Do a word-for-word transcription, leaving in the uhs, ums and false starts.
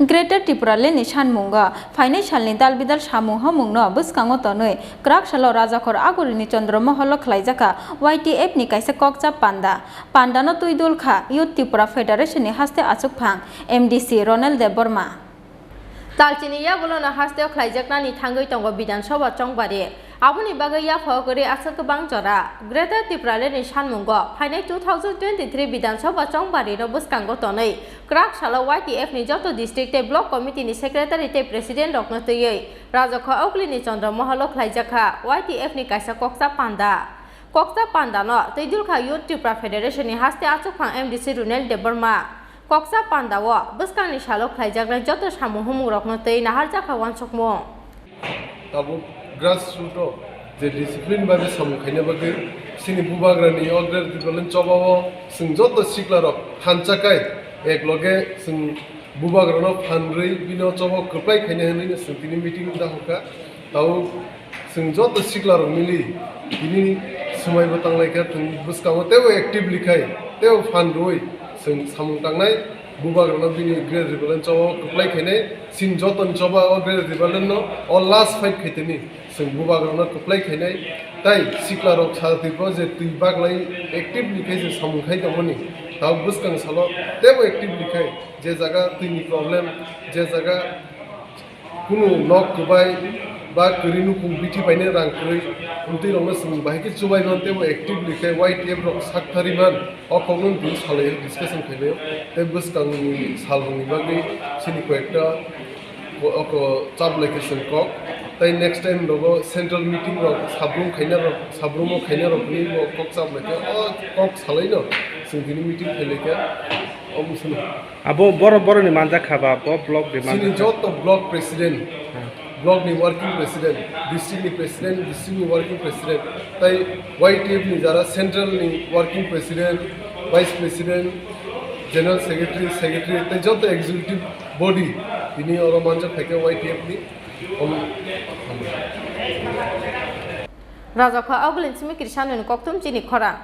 Greater Tipraland ni sanmungo phainai salni dalbidal samung hamungno bwskango tonwi kwrak salo Rajakhor Agurini Chandra Moholo khlaijakha Y T F ni kaisa kokcha panda. Pandano twidul kha Youth Tipra Federation ni haste achukphang M D C Ronel Debbarma. Talchini yagulono hasteo khlaijaknani thangwi tongo Bidhan Sabha chongbari. Aboni bagwi yaphao kwrwi aswk kwbang jora. Greater Tipraland ni sanmungo phainai two thousand twenty-three Bidhan Sabha chongbarino bwskango tonwi kwrak salo Y T F ni joto district tei block committee ni secretary tei president rokno twiwi Rajakho Augulini Chandra Moholo khlaijakha Y T F ni kaisa kokcha panda. Kokcha pandano twidul kha Youth Tipra Federation ni haste achukphang M D C Ronel Debbarma. Kokcha pandao bwskangni salo khlaijaknai joto samung humungrokno twi naharjakha uansukmung. Tabuk grassroot o je discipline bai samung khaina bagwi chini bubagrani o Greater Tipraland chobao chwng joto siklarok thansa kai ek loge chwng bubagrano phan rwi bino chobo kwplai khaina hwnwi chwng tini meeting dahokha. Tabuk chwng joto siklarok mili tini swmaibo tanglaikha, chwng bwskango teibo actively khai teibo phan rwi chwng samung tangnai. Bubagrano bini Greater Tipraland chobao kwplai khainai, chini jotoni choba o Greater Tipraland no o last fight khaitani chwng bubagrano kwplai khainai. Tai siklarok sa twipro je twi baglai actively khai je samung khai tongmani, tabuk bwskang salo teibo actively khai je jaga twini problem, je jaga kunu nok kwbai ba kwrwi nukung bithi baine rang kwrwi, amtwi rokno chwng bahai khe chubai man teibo actively khe Y T F rok sak thari man, o kokno twi salai discussion khailai tei bwskangni sal rokni bagwi chini koyekta ko-, oko chaplai khe chwng kok tei next time rogo central meeting rok sabrum khaina rok, sabrumo khaina rokni bo kok chaplai khe o kok salaino chwng tini meeting khailai khe omo chwng. Abo boro boroni manjak kha ba, bo block ni chini manjak kha. Joto block president, hmm, block ni working president, district ni president, district ni working president, tai Y T F ni jara central ni working president, vice president, general secretary, secretary, tai joto executive body tini oro manjak kha khe Y T F ni. Om-, Rajakho Augulini simi Krishanoni kokthum chini khorang.